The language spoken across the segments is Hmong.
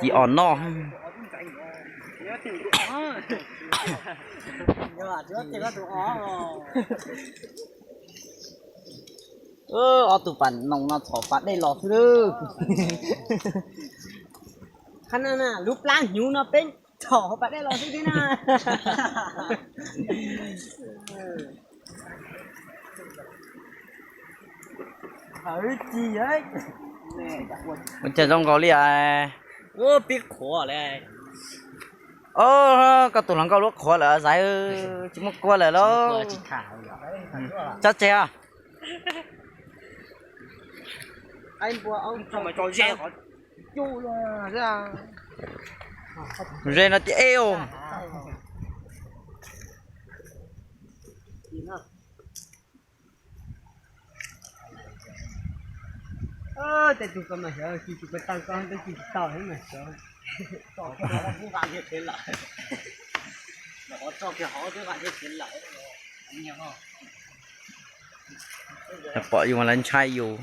Ci os noj. Ob tug pas noos no txhom pas dej los xwb lawm. Qhov no na, lub plab hnyuv no peb txhom hauv pas dej los xwb thiab na. Ua cas zoo nkaus li os. Ua pib qhuav li. Koj tus hluas nkauj lub qhuav lawm Zaiv, tsis muaj kua lawm lauj. Tso tseg os. Ze no tiag ej. Tej tug ko mas xyov tsis tsis tau ko twb tsis tau thiab mas xyov. Pom yus mas lawv ntshai yus.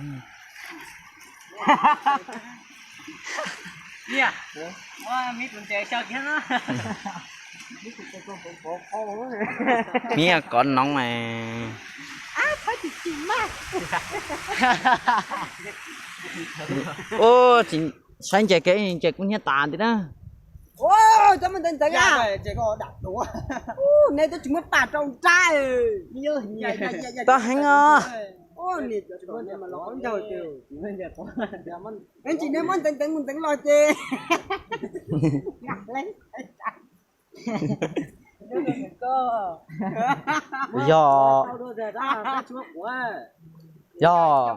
Miv kov noov. Ua, saib ntses kiag ntses kuj hnyiab tas nti na. Cov muaj ntxeev ntxeev a. Nej twb tsis muab pam rau nrab. Tau heev os. Ntsis nej muab ntxeev ntxeev mus ntxeev los ces. Yog, yog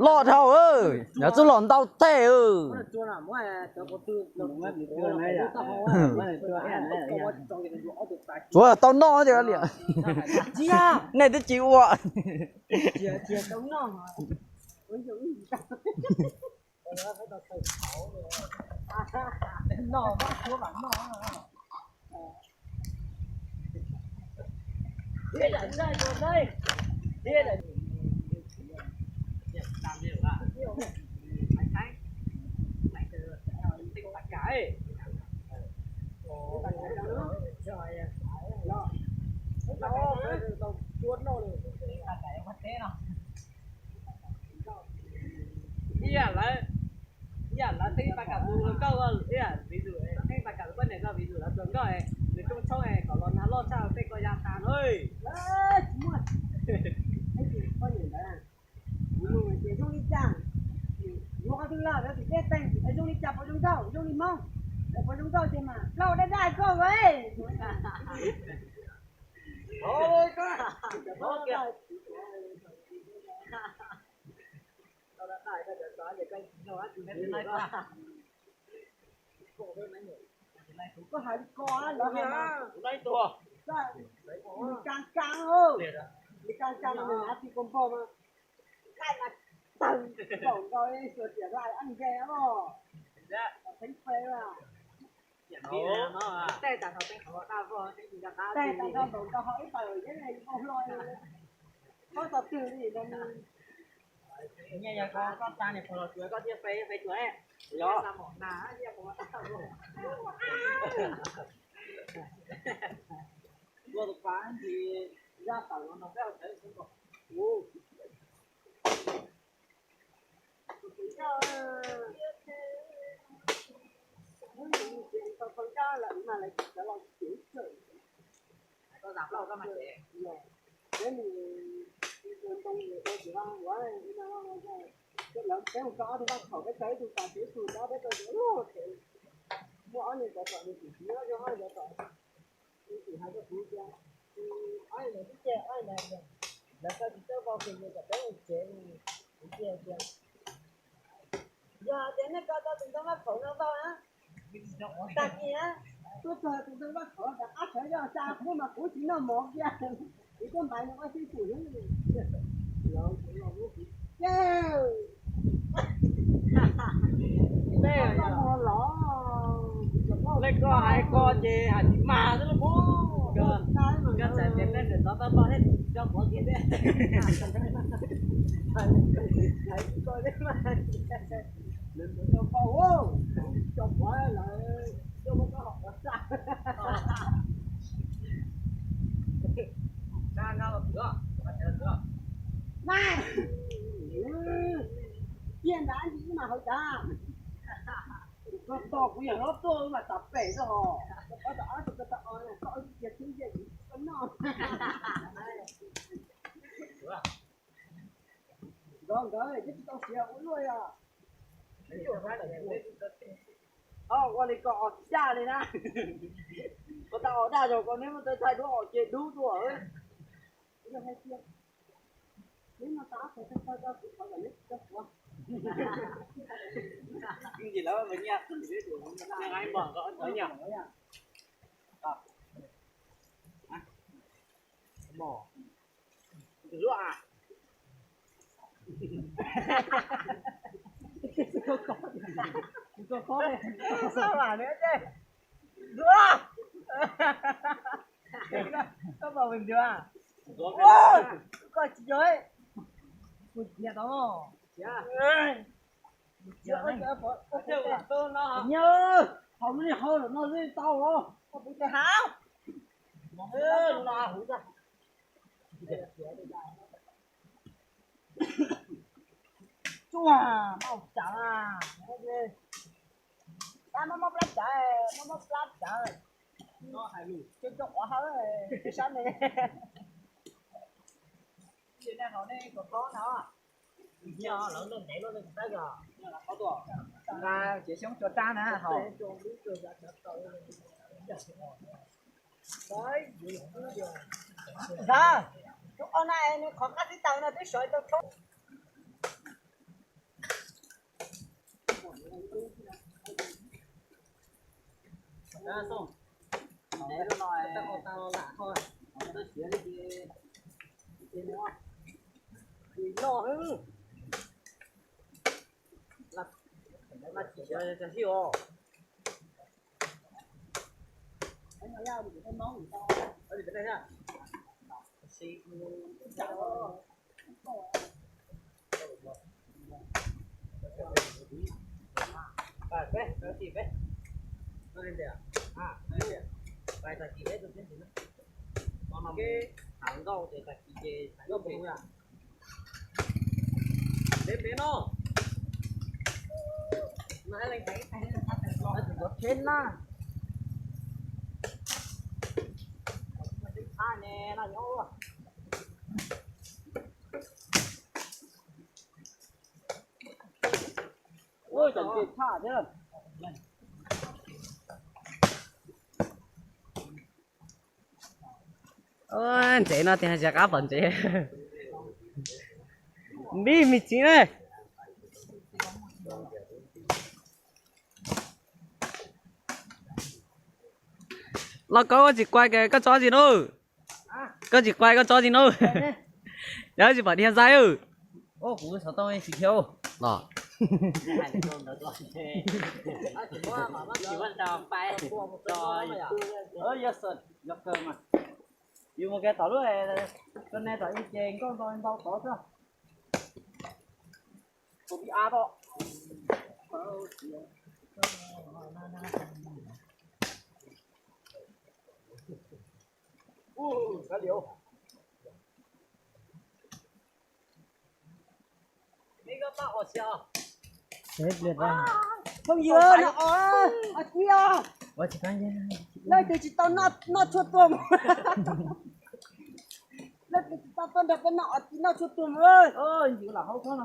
loj dhau, yog txuj lom ntau tej. Tsuav tau noj li. Nej twb tsis ua. Ib yam lawv, ib yam lawv teeb pas kam tus hluas nkauj, ib yam vis zus teeb pas kam tus poj niam ko vis zus lawv hluas nkauj, nws rooj tshoob kom los nag loj tshaj tej ko ya tas na. Kuv nug tias zoo li cas, yuav qhov twg lawm, lawv tsis teb teeg, zoo li cas puas zoo nkauj, zoo li Hmoob, puas zoo nkauj ces mas plaub daj daj koj. Koj hais li ko lawv hais mas, nws kab kab, nws kab kab mas nws hais tsis kua npog mas, qaij mas tawg npaum nkaus xyuas tias hlais ab nkeeg os, teeb fe a. Tej tas nrho npaum nkaus ho ib tawm yeeb nkaus hlo, paub txog twg li no. Nyiaj yog koj, koj tsa niam pog los tsuav koj thiaj fe, fe tsuav. Yog. Ua tus pas ntsis zaj tawm los nrog peb ua tshawv xwb nkaus. Koj zam plaub koj mas tsev. Peb mus tso ob tug vaj khaum, peb tso ib tug tas, tso ib tug tas, peb tso, muaj ob niag cov tom nws tim, ob niag cov tom. Nws tim hais rau kuv tias, ob niag twb ceg, ob niag lawv koj tsis txawj vau kiag yus kom peb mus tsev, kuv tias tias, yog hais tias nej koj tau tus ntoo vaj khaum no vau na, tag kis na, tuaj txog tus ntoo vaj khaum rov qab sawv zoj tsa kuv mas kuv tsis noj mov kiag, kuv tuaj npaiv nws ua xib fwb. Leej koj hais koj ces hais tsis mag xwb lauj. Koj txawm tias peb ntawm tod tau toj thiab tsis tso pov kiag thiab. Hais tsis tau thiab mas. Tos kuv yog hlob tuaj mas tas pem xwb hos. Tos ob tug ko tau os, tos cia tub yej kuv noj. Nkawd nkawd twb tsis tau siav ua luaj yog. Ua li ko os xyaj li na. Ua tau os daj zog ko neb muab tau thaij duab os ces dub tuaj. Neb no tau ob tug thaij tau kuv thov kom neb tsis tau suav. Ntsis lawv nyiaj qwj neb tus nqaij mos nqa ob tug nyiaj. Mos. Tus luaj a. Tus koj koj, tus koj koj, tus koj koj. Luaj. Koj pom ntuag. Koj tsis yog. Kuv txiav tau. Nyiaj, haus lub niag hau lawm no xwb tau os. Koj pub tes hav. Tsuag, mau cav a. Tab mob mob plab cav, mob mob plab cav. Cov cov quav hawb, sab ne. Nqa tsev xyoob tsua rab na haus. Ntawd, tus qau na nws qhov qab tib taws no twb sawv tau rhaub. Peb no. Tsheb na. Ua tseem tshaj thiab. Ntsev no tias tsis qab pom ntsev. Npib me txiv na. Los koj tsis quay koj tso tsis nub. Koj tsis quay koj tso tsis nub. Yog tsis pom dhia ntxaib. Kuv xov tooj tsis khiav los. Yus mus kiag tom lub, tom ne tom ib ce nkauj ntau ntau tod xwb. Tus bi a tod. Phooj ywg, no os, os txiv os. Leej twg tsis tau noj tshuaj tuag mus. Leej twg tsis tau tuaj nrog peb noj os txiv noj tshuaj tuag mus. Yus lam hau koj no.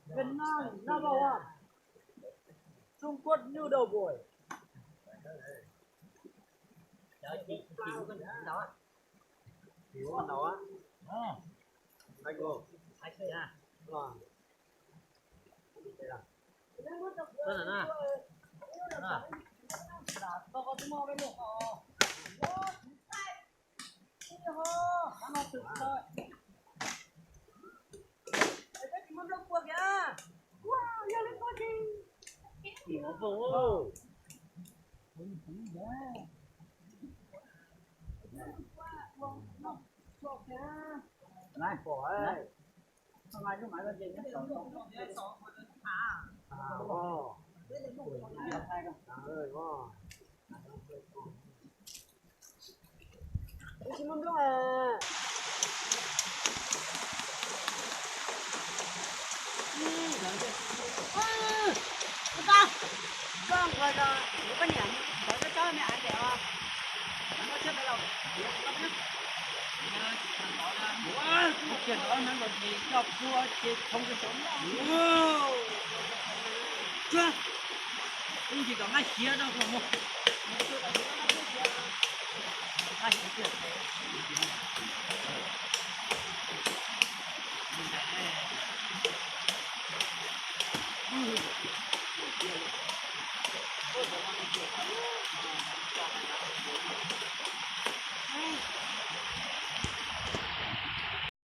Việt Nam number one. Trung Quốc noodle boy. Ub, tsis tom nqaij siav rau kuv mus.